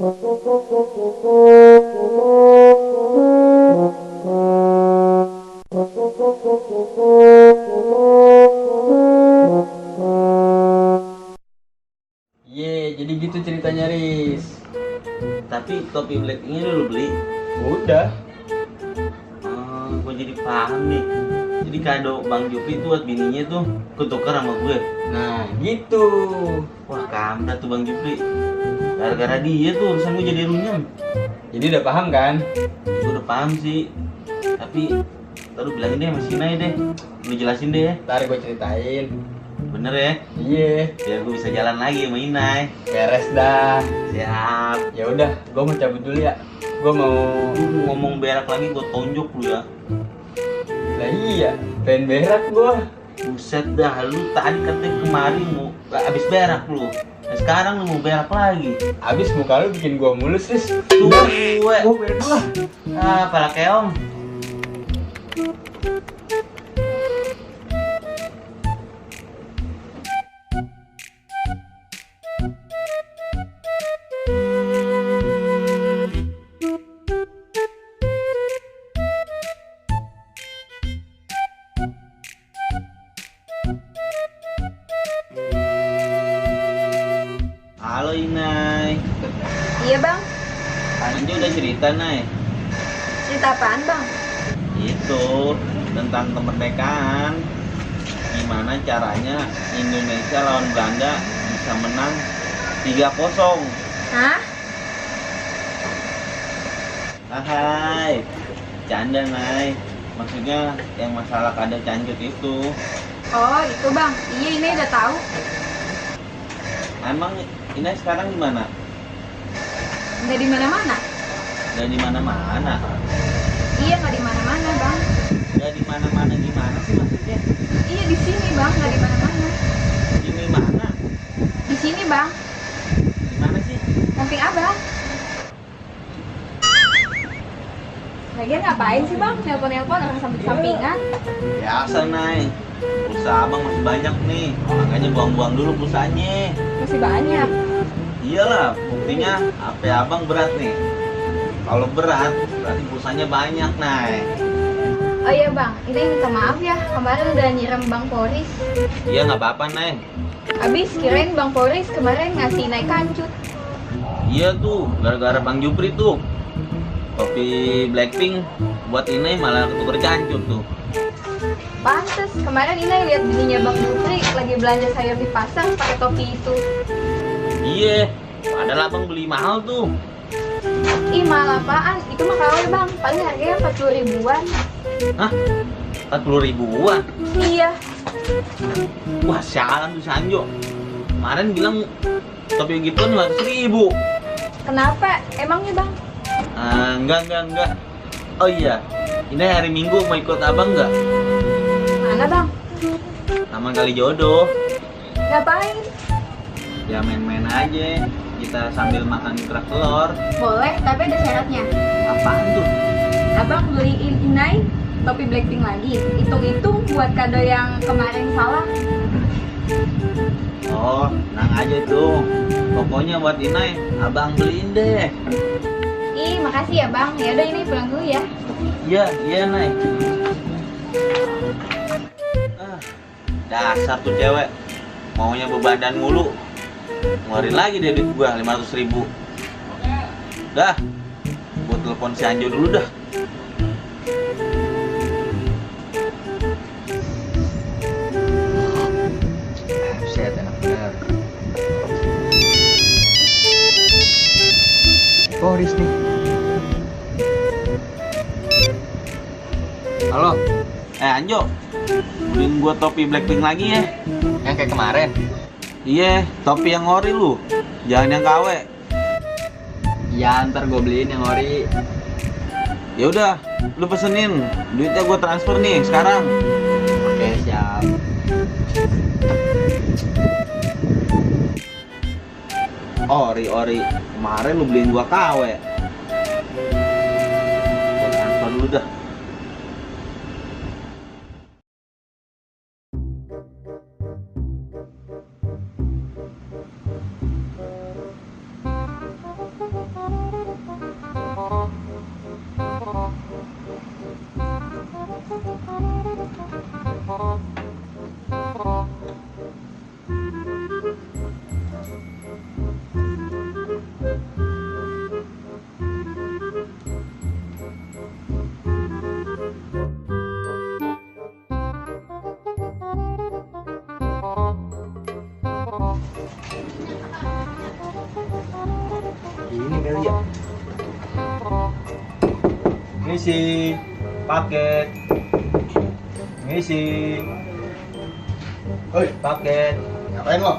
Ye, jadi gitu ceritanya, Riz. Tapi topi Blackpinknya dulu beli. Udah. Gue jadi paham nih. Jadi kado Bang Jupri tuh buat bininya tuh ketukar sama gue. Nah, gitu. Wah kampret tuh Bang Jupri. Gara-gara dia tuh urusan gue jadi runyam. Jadi udah paham kan? Gue udah paham sih. Tapi taruh bilangin deh sama Sinai deh. Lu jelasin deh ya. Ntar gue ceritain. Bener ya? Iya, Biar gue bisa jalan lagi sama Inai. beres dah. Siap. Ya udah, gue mau cabut dulu ya. Gue mau. Lu ngomong berak lagi gue tonjok lu ya. Lah iya, pengen berak gue. Buset dah, lu tadi katanya kemarin mau abis berak lu. Nah, sekarang lu mau berak lagi. Abis muka lu bikin gue mulus, Riz. Tuh, gue berak dulu. pala keong. Halo Inai. Iya bang, Anjo udah cerita Nay. cerita apaan bang? Itu tentang kemerdekaan. Gimana caranya Indonesia lawan Belanda bisa menang 3-0. Hah? Hai, canda Nay. Maksudnya yang masalah kado cancut itu. Oh itu bang, iya ini udah tahu. Emang Inai sekarang di mana? Nggak di mana-mana. Gak di mana-mana. Iya nggak di mana-mana bang. Gak di mana-mana gimana sih maksudnya? Iya di sini bang, nggak di mana-mana. Ini mana? Di sini bang, Di mana sih? samping abang. Lagian ngapain sih bang? Nelpon-nelpon orang samping-sampingan. Biasa Nay. Pulsa abang masih banyak nih. Makanya buang-buang dulu pulsanya. Masih banyak. Iyalah, buktinya HP abang berat nih. Kalau berat, berarti pulsanya banyak, Nay. Oh iya bang, ini minta maaf ya, kemarin udah nyiram bang Poris. Iya nggak apa-apa, Nay. Abis kirain bang Poris kemarin ngasih naik kancut. Iya tuh, gara-gara Bang Jupri tuh. Topi Blackpink buat Inai malah ketuker cancut tuh. Pantes, kemarin Inai lihat bininya bang Jupri lagi belanja sayur di pasar pakai topi itu. Iya, padahal abang beli mahal tuh. Ih mahal apaan? Itu mah KW bang, paling harganya 40 ribuan. Hah? 40 ribuan? Iya. Wah, sialan tuh Sanjo. Kemarin bilang topi gituan 100 ribu. Kenapa? Emangnya bang? Enggak. Oh iya, ini hari Minggu mau ikut abang nggak? Mana bang? Taman Kali Jodoh. Ngapain? Ya main-main aja. Kita sambil makan kerak telur. Boleh, tapi ada syaratnya. Apaan tuh? Abang beliin Inai topi Blackpink lagi. Hitung-hitung buat kado yang kemarin salah. Oh, tenang aja tuh. Pokoknya buat Inai, abang beliin deh. Ih, makasih ya bang. Ya udah ini pulang dulu ya. Iya, Nay. Dasar tuh cewek. Maunya bebadan mulu. Ngeluarin lagi deh duit gua 500 ribu. Dah, gua telepon si Anjo dulu dah. Buset, enak bener. Poris nih. Halo, Anjo, beliin gua topi Blackpink lagi ya. yang kayak kemarin. Iya, topi yang ori lu. Jangan yang KW. Ya, ntar gue beliin yang ori. Ya udah, lu pesenin. Duitnya gua transfer nih sekarang. Oke, siap. Ori. Kemarin lu beliin gua KW. Gua transfer dulu dah. kali ya. Misi paket. Misi Hei, paket. ngapain lo?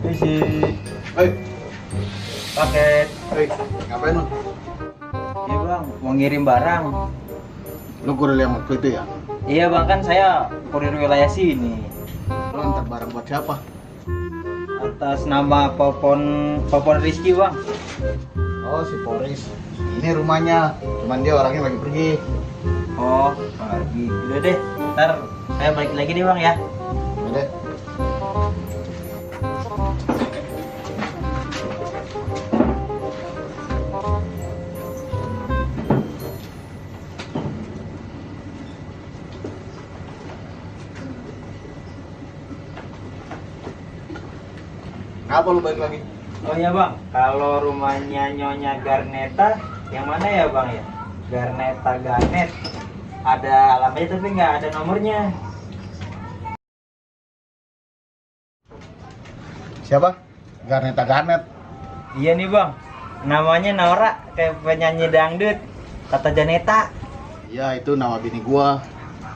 Misi Hei, paket. ngapain lo? Iya bang, mau ngirim barang. Lo kurir yang waktu itu ya? Iya bang, kan saya kurir wilayah sini. Lo antar barang buat siapa? Atas nama Popon Rizky bang. Oh, si Poris. Ini rumahnya, cuman dia orangnya lagi pergi. Oh, pergi. Udah deh, ntar saya balik lagi nih bang ya. Udah. Apa lu balik lagi? Oh iya bang, kalau rumahnya Nyonya Garneta, yang mana ya bang ya? Garneta Garnet. Ada alamatnya tapi nggak ada nomornya. Siapa? Garneta Garnet. Iya nih bang, namanya Naura, kayak penyanyi dangdut. Kata Janeta. Ya, itu nama bini gua.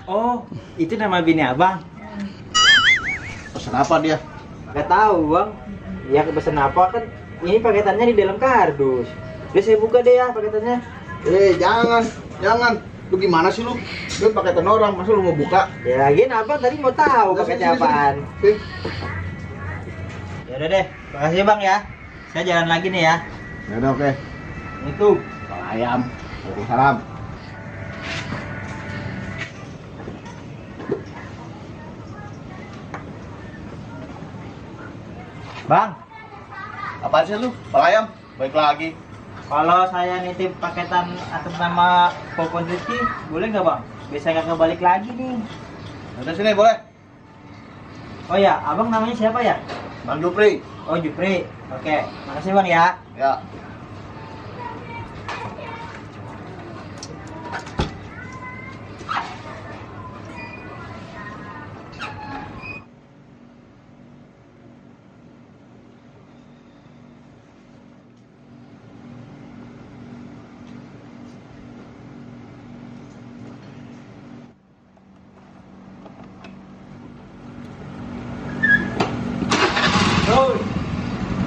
Oh, itu nama bini abang? Pesan apa dia? Gak tahu bang. Ya pesan apa kan? Ini paketannya di dalam kardus. Udah saya buka deh ya paketannya. Jangan. Lu gimana sih lu? Lu paketan orang, masa lu mau buka? Ya lagian abang tadi mau tahu Udah, paketnya sini, apaan. sini. Ya udah deh, makasih bang ya. Saya jalan lagi nih ya. Ya udah, oke. Itu. Kalau ayam. Waalaikumsalam. Bang, Apaan sih lu? Kalau ayam? Baik lagi. kalau saya nitip paketan atas nama Popon Rizky, boleh nggak bang? Biasa nggak kebalik lagi nih. Udah sini boleh. Oh ya, abang namanya siapa ya? Bang Jupri. Oh Jupri. Oke, makasih bang ya. Ya.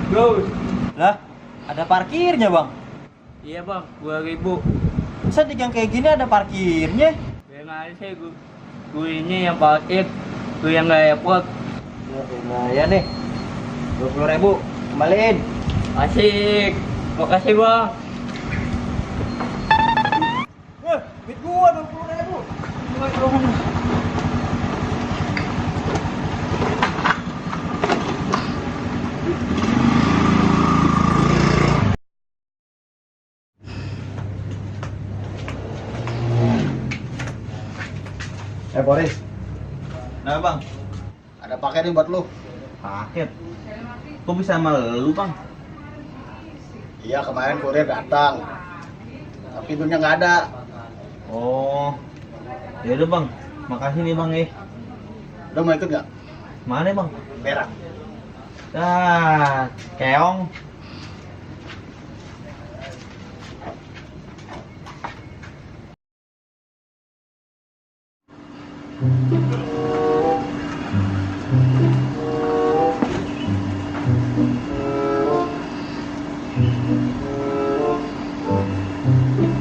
Gus. Lah, ada parkirnya bang. Iya bang, 2.000. Masa di gang kayak gini ada parkirnya? Yang ada sih gue ini yang parkir, gue yang gak repot. Ya lumayan nih. 20.000 kembaliin. Asik, makasih bang. Wah, duit gua 20.000. Boris, Nah bang, ada paket nih buat lu. paket. Kok bisa sama lu bang? Iya, kemarin kurir datang. Tapi duitnya nggak ada. Oh, ya udah bang, makasih nih bang ya. Lu mau ikut nggak? Mana bang? Berak. Ah, keong.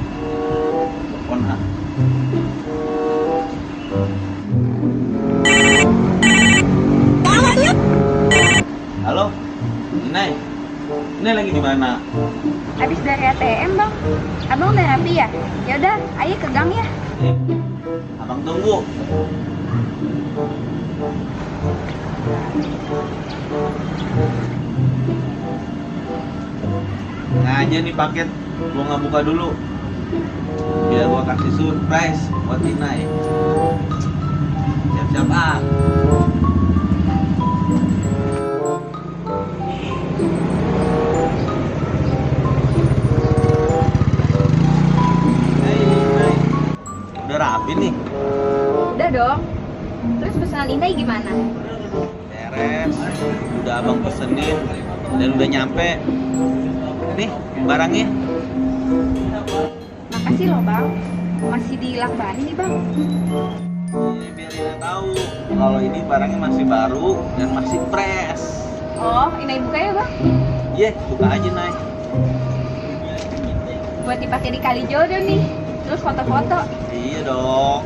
Telepon ah. Halo, Nai. Nai lagi di mana? Habis dari ATM bang. Abang udah rapi ya? Yaudah, ayo ke gang ya. Eh, abang tunggu. Nah aja nih paket, gua nggak buka dulu. Biar gua kasih surprise buat Inai. Siap-siap ah. Inai. Udah rapi nih. Udah dong. Terus pesanan Intai gimana? Beres. Udah abang pesenin dan udah nyampe. Nih, barangnya. Makasih loh bang, masih dilakbani nih bang. Iya, biar Ina tahu kalau ini barangnya masih baru dan masih fresh. Oh, ini buka ya bang? Iya, buka aja, Nay. Buat dipakai di Kalijodo nih, terus foto-foto. Iya dong.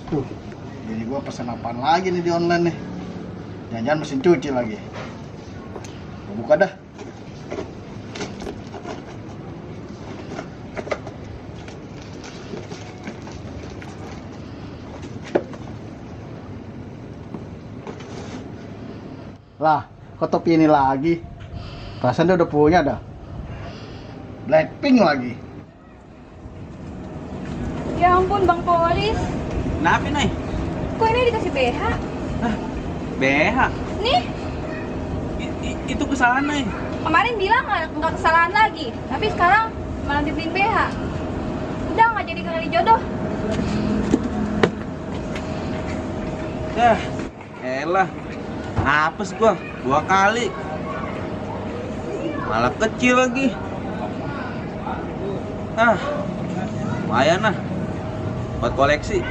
Tuh, jadi gua pesen apaan lagi nih di online nih? Jangan-jangan mesin cuci lagi. Gua buka dah. Lah, kok topi ini lagi? Perasaan dia udah punya dah. Blackpink lagi. Ya ampun bang Polis, Kenapa, Nay? kok ini dikasih BH? BH. Nih, Itu kesalahan, Nay. kemarin bilang nggak kesalahan lagi, tapi sekarang malah dibeliin BH. Udah nggak jadi Kalijodo. Dah, elah. Apes gua 2 kali. Malah kecil lagi. Lumayan lah buat koleksi.